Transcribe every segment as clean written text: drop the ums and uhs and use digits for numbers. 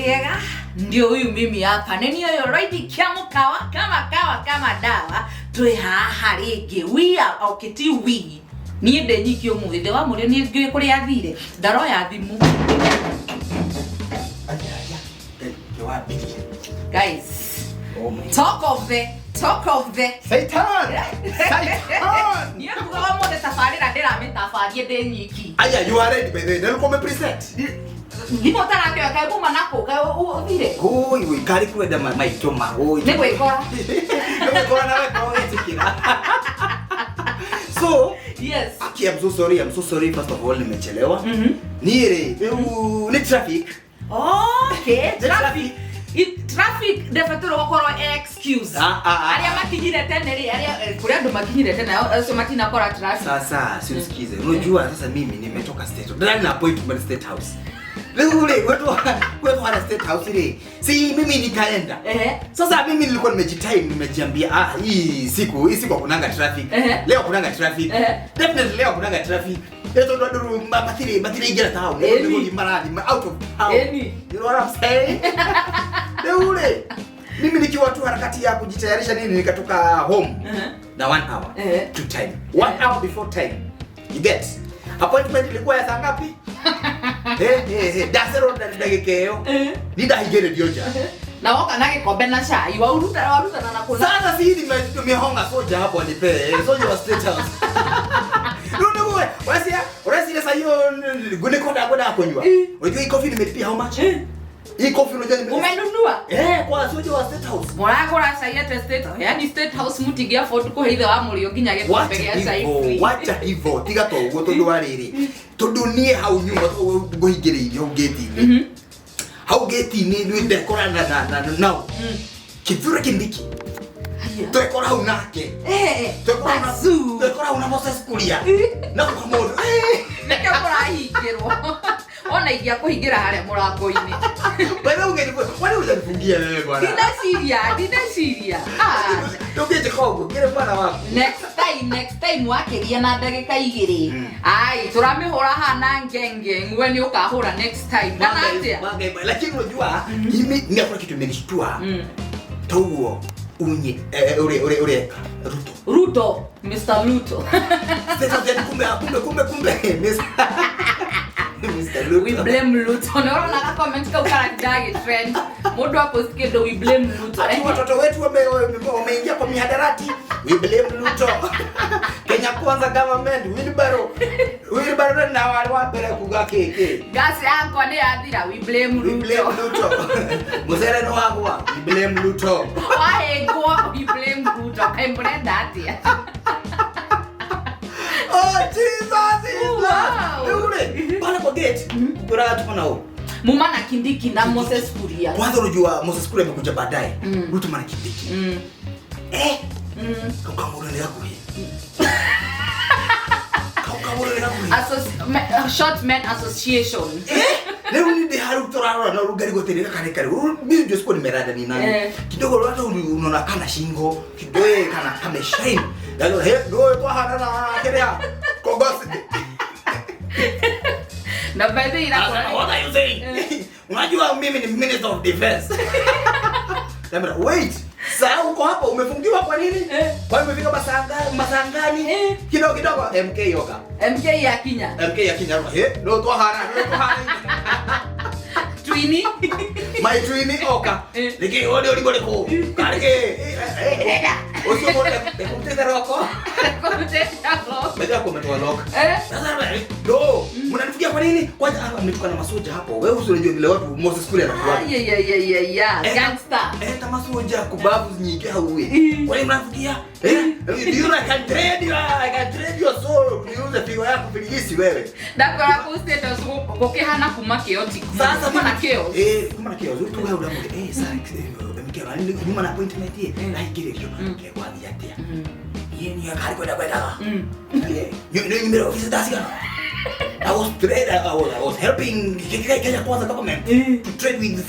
Kĩega ndio huyu mimi hapa nĩ niĩ ũyũ raithi kĩa mũkawa kama kawa kama dawa. Twĩ haha rĩngĩ, we are okay, ti we, niĩ ndĩ nyiki ũmũthĩ. Thĩ wa mũrĩo niĩ ngĩũĩ kũrĩa athire, ndaroya thimũ. Wambirie. Guys, Oh my. talk of the Satan! Satan! Niĩ nguga ũmũthĩ tabarĩra ndĩramĩtabarie ndĩ nyiki. Aya, you are ready by the way. Nilikuwa umepresent. Thimũ tarakĩoya kaĩ kuma nakũ kaĩ ũthire. Oi, oi, kari kwenda maitũ ma. Oi. Nĩ gwĩkora. Nĩ gwĩkora nawe korwo wetĩkĩra. So, Aki, I'm so sorry. I'm so sorry. First of all, nimechelewa. Niĩ rĩ, rĩu nĩ traffic. Okay, Nĩ traffic. Traffic ndĩbatairwo gũkorwo excuse. Ah, ah, ah. Arĩa makinyire tene rĩ, arĩa kũrĩ andũ makinyire tene acio matinakora traffic. Sasa, si usikize. Unajua sasa mimi nimetoka State House. Ndani na appointment State House. Rĩu rĩ, kwetu hana State House rĩ. Si mimi nikaenda. Sasa mimi nilikuwa nimejitime, nimejiambia, ah, hii siku hakunanga traffic. Leo hakunanga traffic. Definitely leo hakunanga traffic. Tondu andu matirĩ ingĩra town. Eni. Nĩ marathi out of town. Eni. You know what I'm saying? Rĩu rĩ, mimi nikiwa tu harakati ya kujitayarisha nini, nikatoka home na one hour to time. One hour before time. You get? Appointment ilikuwa ya saa ngapi? Eh, ndacerwo ndagĩka ĩyo. Ni ndahingĩrĩrio nja. Na woka na gĩkombe na cai waruta warutana na kũna. Sasa si nimehonga soja hapo anipe. Soja wa State House. Rĩu nĩguo ũreciria ũreciria saa hiyo nĩkwenda kwenda kunywa. Unajua hii coffee nimelipia how much? Hii coffee unajua nime Umenunua? Eh, kwa soja wa State House. Mũragũra cai at State House. Yani State House mũtingĩ afford kũhe ithe wa mũrĩo nginya gĩkombe Wacha gĩa cai hivyo, free. wacha hivyo, tiga to ũguo tondũ wa rĩrĩ. Tondũ niĩ hau nyuma ngũhingĩrĩirio hau gate-inĩ. Hau gate-inĩ nĩ ndekora na nao. Kithure Kindiki. Haya. Twekora hau nake. Twekora na Bazoo. Twekora hau na Moses Kuria. Na kwa mũndũ. Nĩkĩo mũrahingĩrwo. Ona ingĩakũhingĩra harĩa mũrango-inĩ. Wewe ungenifungia, wewe hujanifungia wewe bwana. Ndineciria, ndineciria. Ah. Ndũngĩnjĩka ũguo, ngĩrĩ mwana waku. Next time wakĩria na ndagĩka 2. Ai, tũramĩhũra haha ngenge we nĩ ũkahũra next time kana atĩa? Lakini unajua mimi ni hakuna kitu imenishtua. Toguo unye ure ure ureka Ruto. Ruto, Mr. Ruto. Sasa yani kumbe kumbe kumbe kumbe Mr. Mr. Ruto. We blame Ruto. Nĩ ũrona ka comment kau karathiĩ trend. Mũndũ apost kĩndũ, "We blame Ruto." Ati watoto wetu wameingia kwa mihadarati. We blame Ruto. Kenya Kwanza government, wheelbarrow. Wheelbarrow na wale wa mbere kuga kiki. Gas yakwa nĩ yathira, we blame We blame Ruto. Ruto. Mucere nĩ wagwa. We blame Ruto. Wahĩngwo, we blame Ruto. Kaĩ mũrenda atĩa? Oh Jesus is Lord. Wow. Rĩu rĩ, pale kwa gate kuna nao. Muma na Kindiki na Moses Kuria. Kwanza unajua Moses Kuria amekuja baadaye. Ruto mana Kindiki. Kaukamuro nĩ gakuhĩ. Kaukamuro nĩ gakuhĩ. Short Men Association. Eh, rĩu nĩ ndĩ haru tũrarora na rungari gũtirĩ gaka nĩ karibu. Mimi ndio sikuwa nimerada ni nani. Kidogo hata unaona kana shingo, kidogo kana kameshine. Yaani he, ndio twahana na kĩrĩa Kongosi. Na by the way Anasema, "What are you saying? Unajua mimi ni Minister of Defense." Namwambia, "Wait, saa uko hapo umefungiwa kwa nini? Kwa nini umefika masangani?" Kidogo kidogo MK yoka. MK ya Kinya. MK ya Kinya. He, no twahana, no twahana. Twini. My twini oka. Niki ori ori ori ko. Karike. Ucio mũndũ ndekũrutĩte roko. Kũrutĩte roko. Mbele kumetoa lock. Sasa no, mnanifikia kwa nini? Kwanza hapa mmetoka na masoja hapo. Wewe usi unajua vile watu Moses Kuria anakuwa. Yeah. Gangster. Eh, kama soja kubavu nyingi hauwe. Kwa nini mnafikia? Eh? Do you know I can trade your soul. Niuze figo yako filigisi wewe. Ndakora kũ State House gũkĩhana kuma chaotic. Sasa kuma na chaos. Eh, kuma na chaos. Tu wewe uramu. Eh, sasa mke wa nyuma na appointment ye. Na ikire ke gwathi atia. Ye ni akari kwenda kwenda. Eh, ni ni office dasigana. I was helping Kenya Kwanza government to trade with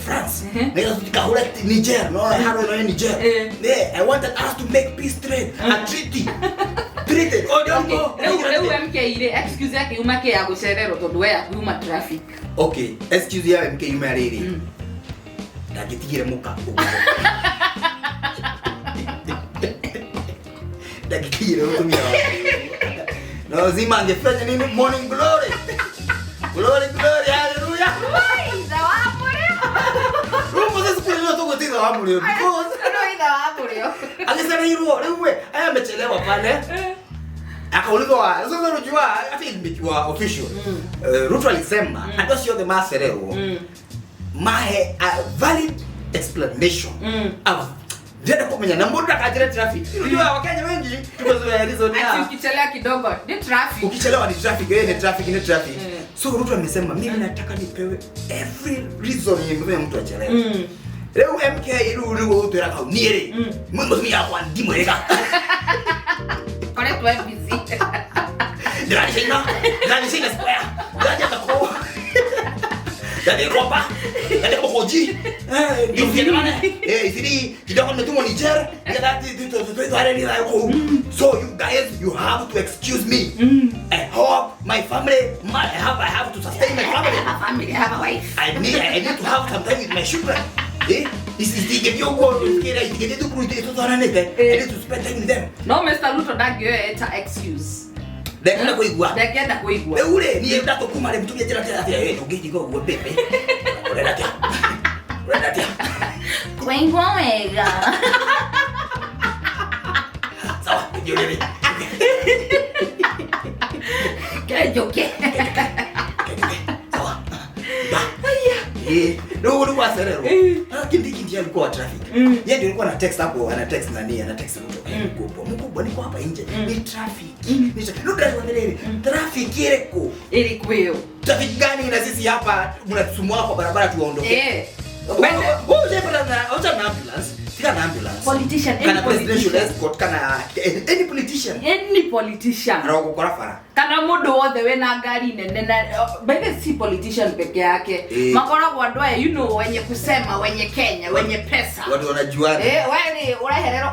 France. Nigga tukahura Niger, no haro no Niger. Yeah, I wanted us to make peace trade, a treaty. Treated. Oh, don't Okay, go. rĩu MK rĩ, excuse yake yuma kĩ ya gũcererwo tondũ we yaku yuma traffic. Okay, excuse ya MK yuma rĩrĩ. Ndangĩtigire mũka ũguo. Ndangĩtigire mũtumia wake. No lazima angefanya nini? Morning glory. Glory, glory, hallelujah. Wai, ithe wa mũrĩo. Rĩu Moses kũrĩrwo tũgũtiga wa mũrĩo because No ithe wa mũrĩo. alisereirwo rĩu we aya amechelewa pale. Akaulizwa, sasa unajua hata imekuwa official. Ruto alisema andũ acio othe macererwo mahe a valid explanation. Ndĩrenda kũmenya na mũndũ akanjĩra traffic. Unajua Wakenya wengi tumezoea reason Ati ya ukichelewa kidogo ni traffic. Ukichelewa ni traffic, ni traffic, ni traffic. So Ruto amesema mimi nataka nipewe every reason yenye imefanya mtu achelewe. Rĩu MK rĩu rĩu gũtwĩra kau niĩ rĩ, mũtumia wakwa ndimwĩrĩga. Koretwo e busy. Ndĩrathiĩ China, ndĩrathiĩ China Square, ndĩrathiĩ Thoko, ndĩrathiĩ Ropa, ndĩrathiĩ Mokoji, Isiri, kidogo nimetumwa Niger, nĩgetha twĩtware thayũ kũu. So you guys, you have to excuse me. I hope my family, I have to sustain my family. I have a family, I have a wife. I need to have some time with my children. Itingĩthiĩ ũguo kĩrĩa itingĩthiĩ thukuru itũtwaranĩte. I need to spend time with them. No Mr. Ruto ndangĩoya ĩta excuse. Ndekenda kũigua. Ndangĩenda kũigua. Rĩu rĩ, niĩ ndatũkuma rĩ, mũtumia njĩra atĩa, atĩa, ndũngĩnjiga ũguo baby. Ũrenda atĩa? Ũrenda atĩa? Kũigua wega. Sawa, ndio rĩ. Kĩnjũke. Sawa. Ba. Rĩu rĩu wacererwo. Kindiki ndiye alikuwa wa traffic. Yeye ndio alikuwa ana text hapo, ana text nani, ana text Ruto. Mkubwa, mkubwa niko hapa nje. Ni traffic. Ni traffic. Ruto alikuwa traffic ireko. Iri kwio. Traffic gani na sisi hapa mnatusumbua kwa barabara tuondoke. Wewe unapata na acha na ambulance. Tika na ambulance. Politician, any Kana presidential politician. escort, kana any politician. Any politician. Arogokora bara. Kana mundu wothe wena ngari nene na by the si politician peke yake. Makoragwo andu aya, you know, wenye kusema, wenye Kenya, wenye pesa. Watu wanajuana. Wewe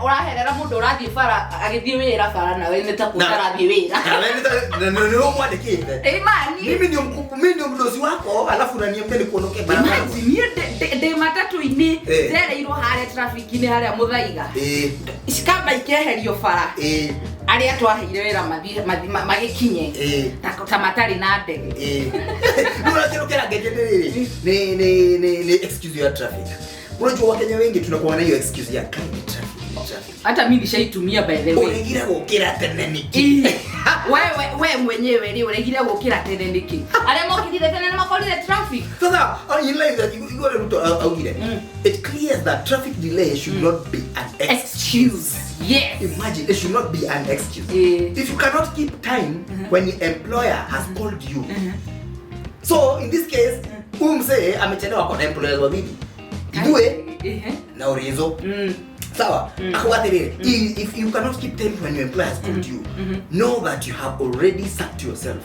uraherera mundu urathie bara agithie wira bara na we ni ta kutarathie wira. Na wewe ni wewe mwandikite. Imani. Mimi ndio mkubwa, mimi ndio mdosi wako, alafu unaniambia nikuondoke barabara. Imagine niĩ ndĩ matatu-inĩ, njereirwo harĩa traffic-inĩ harĩa Muthaiga. Cikamba ikeherio bara. Arĩa twaheire wĩra magĩkinye. Ta matarĩ na ndege. Rĩu ũrakĩrwo kĩrangeria nĩ rĩrĩ, ni excuse ya traffic. Unajua Wakenya wengi tunakuwa na hiyo excuse ya ni traffic, ni traffic. Hata mimi nishaitumia by the way. Uregire gũkĩra tene nĩkĩ? Wewe mwenyewe rĩ uregire gũkĩra tene nĩkĩ? Arĩa mokĩrire tene nĩ makorire traffic. Sasa, in life that you go Ruto augire. It clears that traffic delay should not be an excuse. Yes. Imagine, it should not be an excuse. If you cannot keep time when your employer has called you. So in this case, mzee amechelewa kwa employer wawili. Idue na Orizo. Sawa. Akwatirire. If you cannot keep time when your employer has called you, know that you have already sacked yourself.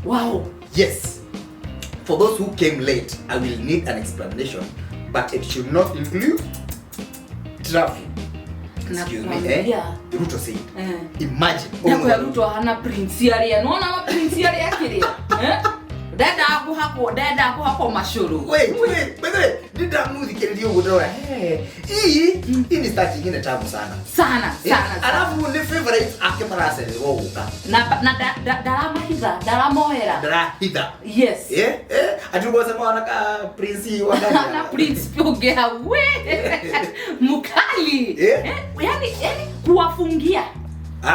Wow. Yes. For those who came late, I will need an explanation, but it should not include traffic. Excuse me, Ruto said. Imagine. Ndakwa Ruto hana prince aria. Nona ma prince aria akiria. Ndenda kuhakwo, ndenda kuhakwo macuru. Wait, wait, by the way, ndindamuthikiriria ũguo ndĩrona, hii ni start ingine tamu sana. Sana, sana, sana. Alafu ni favorite ake maracererwo gũka. Na ndaramahitha, ndaramohera. Ndarahitha. Yes. Ati ũgwacema wana ka prince wa ndani. Na prince ũngĩ hau, we. Mukali. Yani kuwafungia.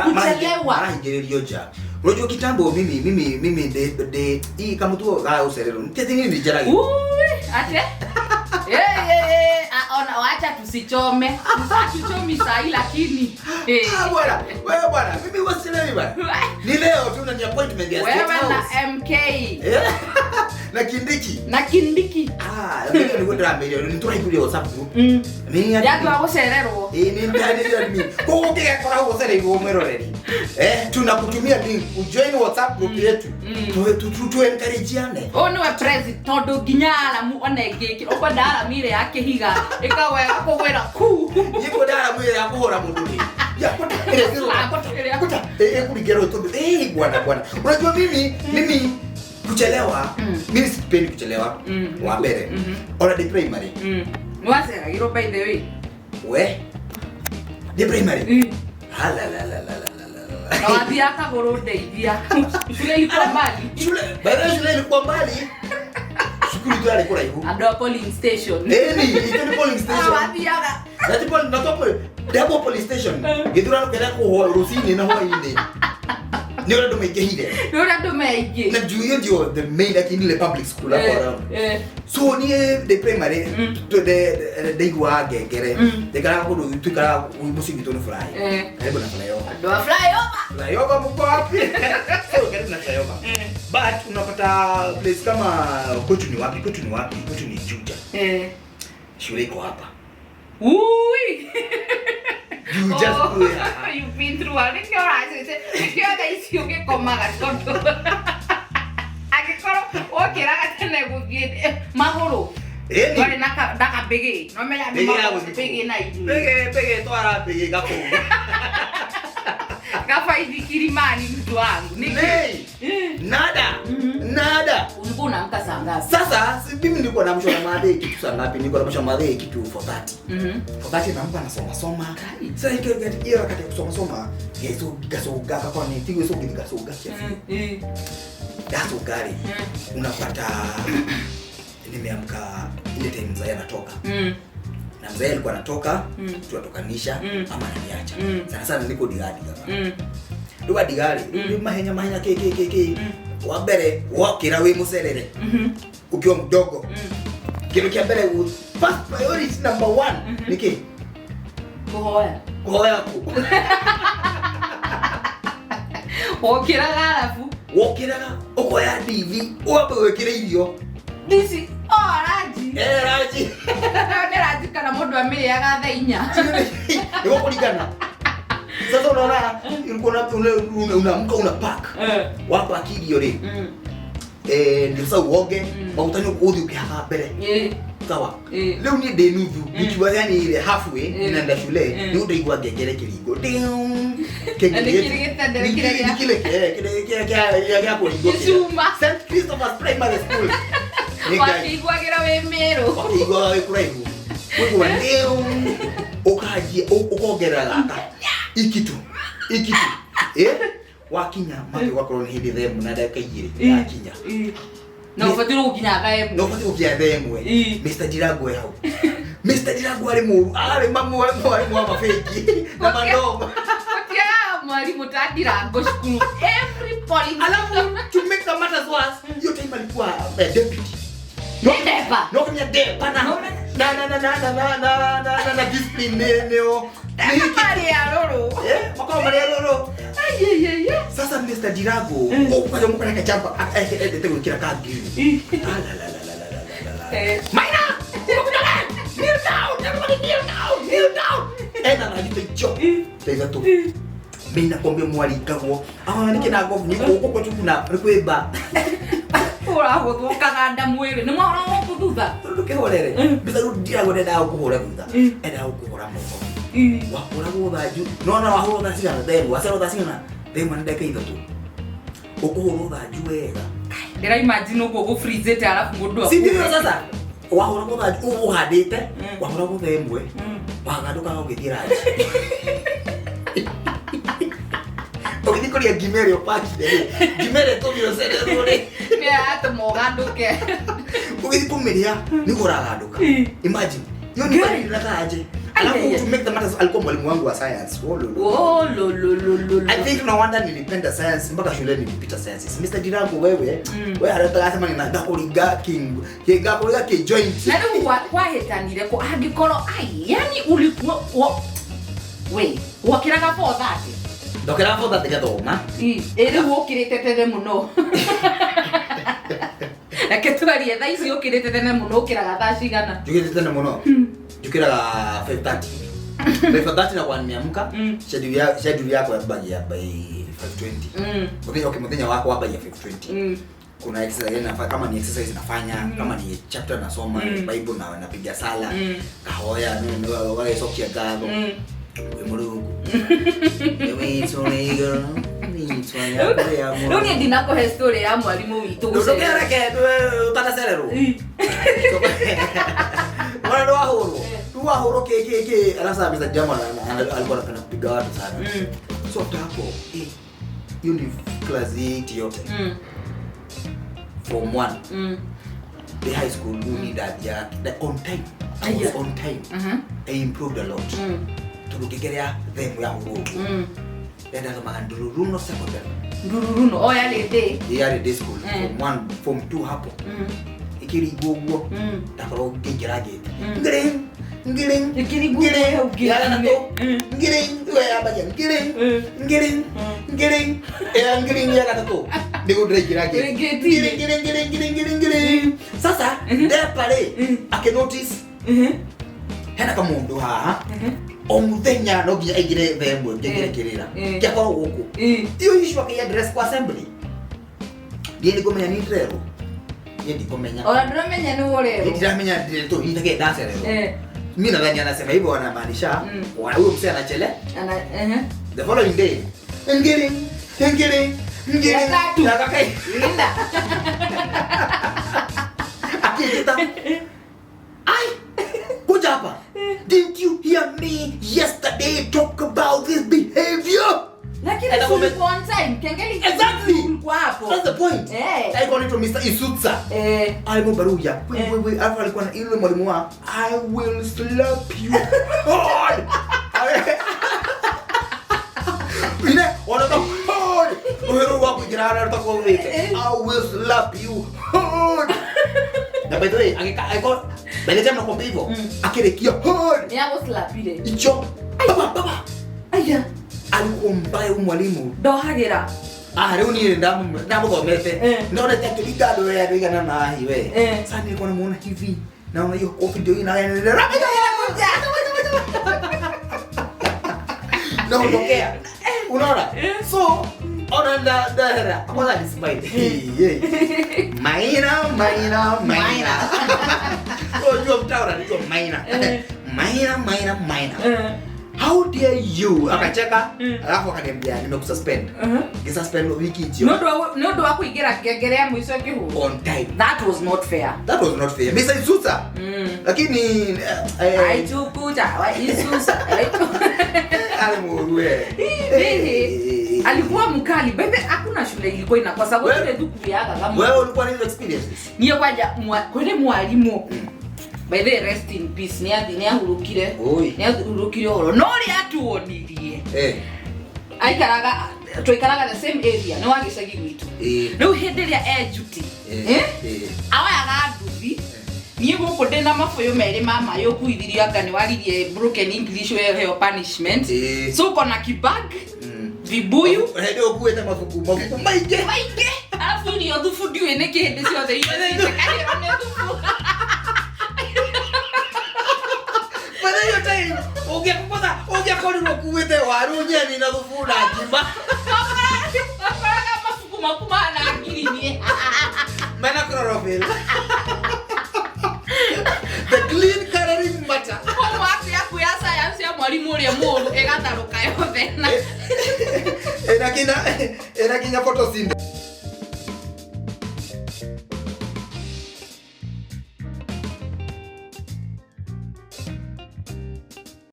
Kuchelewa. Marahingĩrĩrio nja. Unajua kitambo mimi de hii kama tu ga userero. Nitete nini njaragia? Ui, ate. Ona wacha tusichome. Tusichomi sahi lakini. Bwana, wewe bwana, mimi wasielewi bwana. Ni leo tu na appointment ya State Wewe na House. MK. Na Kindiki. Na Kindiki. Mimi ndio ndamberia, ni turaikuria WhatsApp group. Mimi ya twa gucererwo. Ni ndani mimi. Kwa hiyo ukigakora gucereirwo mwiroreri. Tunakutumia link ujoin WhatsApp group yetu. Tu encourageane. Oh no president tondu nginya aramu ona ingĩ ukwenda aramu ile ya kihiga ikagwega kugwira ku. Ni kwenda aramu ile ya kuhora mundu ni. Ya kota ile zero kota kota kuligero tu. Bwana bwana. Unajua mimi kuchelewa, mimi sipendi kuchelewa. Wa mbere. Already primary. Nwaceragirwo by the way. We. The primary. Hala la la la la. Na wathiaga kagũrũ ndeithia. Shule ilikuwa mbali. Shule, baada shule ilikuwa mbali. Shukuru tu alikuwa kũraihu. Andũ a polling station. Eni, ito ni polling station. Wathiaga. Na tipo na topo double police station. Githurano kĩrĩa kũhwo rũcinĩ na hwaĩ-inĩ. Nĩ ũrĩa andũ maingĩhire. Nĩ ũrĩa andũ maingĩ. Na juu hiyo ndio the main lakini ile public school hapo around. So niĩ the primary ndaiguaga ngengere. Ndaikaraga kũndũ tuikaraga mũciĩ witũ nĩ fly. Karibu na flyover. Andũ a flyover. Flyover mko wapi? So karibu na flyover. But unapata place kama kwetu ni wapi? Kwetu ni wapi? Kwetu ni Juja. Shule iko hapa. Ui. Juja school. You've been through a lot. Nikio thaa ici ũgĩkomaga tondũ angĩkorwo wokĩraga tene gũthiĩ magũrũ. Ndwarĩ na kabĩgĩ. No menya mbĩgĩ na ithuĩ. Mbĩgĩ twara mbĩgĩ gakũu. Gabaithikiri mani mtu wangu. Niki. Nada. Nada. Ulikuwa unaamka saa ngapi? Sasa mimi nilikuwa naamshwa na madhe kitu saa ngapi? Nilikuwa naamshwa na madhe kitu 4:30. 4:30 naamka nasoma soma. Sasa hiyo wakati ya kusoma soma, yeso gasoga kwa ni tigo yeso gasoga kiasi. Gasoga. Unapata nimeamka ile time mzee anatoka. Na mzee alikuwa anatoka, tunatokanisha ama ananiacha. Sana sana niko digari kama. Nduga digari, mahenya mahenya ke ke ke ke. Wa mbere wokira wi mucerere. Ukiwa mdogo. Kindu kia mbere first priority number 1 niki? Kuhoya. Kuhoya ku. Wokiraga arabu. Wokiraga ukoya ndithi, wambe wikire irio. Ndici, oh ranji. Ranji. Nĩ ranji kana mũndũ amĩrĩaga thaa inya. Nĩguo kũringana. Sasa unaona ulikuwa unaamka una pack. Wako akili yore. Ndio sasa uoge, maguta nĩ ũgũthiĩ ũkĩhaka mbere. Sawa. Leo ni ndĩ nuthu, nikiwa yani ile halfway ninaenda shule, nĩ ndaigua ngengere kĩringo. Kile kile kũringwo. Gĩcuma. St. Christopher's Primary School. Wakĩiguagĩra wĩ Mĩrũ. Wakĩiguaga wĩ kũraihu. Ũkaigua ndĩu. Ũkanjia ũkongerera gaka. Ikitu. Ikitu. Wakinya make ũgakorwo nĩ hĩndĩ thaa ĩmwe na ndagĩka igĩrĩ yakinya. Na ũbatiĩ gũkinya thaa ĩmwe. Na ũbatiĩ gũkinya thaa ĩmwe. Mr. Ndirangu e hau. Mr. Ndirangu arĩ mũru, arĩ mwarimu wa mabengi na mandogo. Gũtiagaga mwarimũ ta Ndirangu cukuru. Every police. Alafu to make the matters worse, hiyo time alikuwa deputy. Ndepa. No kumya depa na na na na na na na na na discipline neo. Mari ya roro. Makao mari ya roro. Ai. Sasa Mr. Ndirangu, ukaja mukana kachamba endete gwikira ka green. La la la la la la la. Maina! Kneel down! Everybody kneel down! Kneel down! Ena na jite cho. Taiza tu. Mimi nakwambia mwaringagwo. Ah, niki na govu ni huko kwetu kuna kwimba. Ũrahũthwo ũkaganda mwĩrĩ. Nĩ mwahũragwo gũkũ thutha? Ndũkĩhorere. Mr. Ndirangu ndendaga gũkũhũra thutha. Endaga gũkũhũra moko. Wahũragwo thanju. No na wahũrwo thaa cigana? Thaa ĩmwe. Wacererwo thaa cigana? Thaa ĩmwe na ndagĩka ithatũ. Ũkũhũrwo thanju wega. Ndĩra imagine ũguo ũgũ-freeze-ĩte arabu mũndũ Si ndio sasa? Wahũragwo thanju ũhandĩte, wahũragwo thaa ĩmwe. Wagandũkaga ũgĩthiĩ ranji. Ũgĩthiĩ kũrĩa ngima ĩrĩa ũpakire rĩ. Ngima ĩrĩa ĩtũmire ũcererwo rĩ. Nĩ yatũma ũgandũke. Ũgĩthiĩ kũmĩrĩa nĩguo ũragandũka. Imagine. Hiyo ni baridi aje. Alafu to make the matters alikuwa mwalimu wangu wa science. Oh lo lo lo lo. I think no wonder nilipenda science mpaka shule nilipita sciences. Mr. Ndirangu wewe, wewe anataka sema nina ndakuringa king. Kinga ki joint. Na rĩu kwahetanire ko angĩkorwo ai yani ulikuwa we wokĩraga 4:30. Ndokĩraga 4:30 ngathoma. Rĩu ũkĩrĩte tene mũno. Reke twarie thaa ici ũkĩrĩte tene mũno ũkĩraga thaa cigana? Njũkĩrĩte tene mũno. Njũkĩraga 5:30. 5:30 na kwa nimeamka. Schedule yako yambagia by 5:20. Muthenya okay, muthenya wako wambagia 5:20. Kuna exercise nafanya, kama ni exercise nafanya, kama ni chapter nasoma, Bible na napiga sala, kahoya, nini wale sokia ngatho. Wĩ Mũrungu. Rĩu niĩ ndinakũhe story ya mwarimũ witũ gũcererwo. Ndũkereke ũtanacererwo. Mwana ndo wahũrwo. Tu wahũrwo kĩ kĩ kĩ. Alafu sasa Mr. Diamond alikuwa anapenda kupiga watu sana. So after hapo, hiyo ni class 8 yote. Form 1. The high school you need that, yeah, the on time. I was on time. I improved a lot. Tondũ ngĩgeria themu ya hũrwo. Ndathomaga Ndururuno Secondary. Ndururuno, o yarĩ day. Yarĩ day school. Form 1, form 2 hapo. Ikĩringwo ũguo. Ndakorwo ngĩingĩra gate. Ngiring, ngiring. Ĩkĩringwo ngiring, hau gate-inĩ. Ya gatatũ. Ngiring, ĩyo yambagia ngiring, ngiring, ngiring. Ya ngiring ya gatatũ. Nĩguo ndĩraingĩra gate. Gate-inĩ. Ngiring, ngiring, ngiring, ngiring, ngiring, ngiring. Sasa, ndepa rĩ, akĩnotice hena kamũndũ haha. O mũthenya no nginya aingĩre thaa ĩmwe ngĩingĩre kĩrĩra. Kĩakorwo gũkũ. Iyo issue akĩaddress kwa assembly. Niĩ nĩngũmenya nĩ ndĩrerwo. Niĩ ndikũmenya. Ona ndũramenya nĩ ũrerwo. Niĩ ndiramenya ndĩretwo, hihi nĩkĩĩ ndacererwo. Mimi nadhani anasema hivyo wanamaanisha, huyo msee anachele. The following day, ngiring, ngiring, ngiring. Ya tatu. Ya kakai. Linda. Akijita. Ai, kuja hapa. Didn't you hear me yesterday talk about this behavior? Lakini And I'm ulikuwa on time. Kengele Exactly. ulikuwa hapo. That's the point. Alikuwa anaitwa Mr. Isutsa. Alikuwa baruja. We, we, we. Alafu alikuwa na ile mwalimu wa, I will slap you hard. Ile wanataka hard. Wewe wako jirani anataka kuweka. I will slap you hard. Na by the way, alikuwa by the time nakwambia hivyo, akirikia hard. Ni hapo slap ile. Icho. Baba, baba. Aya. Alikuwa mbaya huyu mwalimu. Ndohagĩra. Rĩu niĩ ndamũthomete. Ndonete akĩringa andũ aya andũ aigana na ahi we. Sasa nilikuwa namuona hivi. Naona hiyo kofi ndio hii na yeye. Na ondokea. Unaona? So, ona ndahera. Kwanza ni smile. Hey, hey. Maina, maina, maina. Unajua mtaa unaitwa Maina. Maina, maina, maina. How dare you? Akacheka, alafu akaniambia nimekususpend. Nisuspend wiki ijiyo. No ndo wa kuingira ngengere ya mwisho kihuru. On time. That was not fair. That was not fair. Mr. Isusa. Lakini, Aichukuja, wa Isusa. Ale mũũru we. Hihi. Alikuwa mkali. Bebe hakuna shule ilikuwa inakosa. Kwa Wewe ile tu kuyaga kama. Wewe ulikuwa na hizo experiences? Niye kwanja kwele mwalimu. By the way, rest in peace. Ni athi, ni ahurukire. Oi. Ni ahurukire ũhoro. No ũrĩa atuonirie. Aikaraga, twaikaraga the same area, nĩ wa gĩcagi gwitũ. Rĩu hĩndĩ ĩrĩa e duty, aoyaga nduthi. Niĩ gũkũ ndĩna mabũyũ merĩ ma maĩ ũkuithirio anga nĩ waririe broken English weheo punishment. So uko na kibag, vibuyu. Hĩndĩ ĩyo ũkuĩte mabuku, mabuku maingĩ. Maingĩ. Arabu irio thubu ndiũĩ nĩkĩ hĩndĩ ciothe irio ciitĩkagĩrwo nĩ thubu. Ũngĩakorirwo ũkuĩte waru, nyeni na thubu na ngima. Wakoraga mabuku maku mahana ngirini. Mena chlorophyll. The clean coloring matter. Homework yaku ya science ya mwalimu ũrĩa mũũru ĩgatharũka yothe na Ĩna kinya photosynthesis.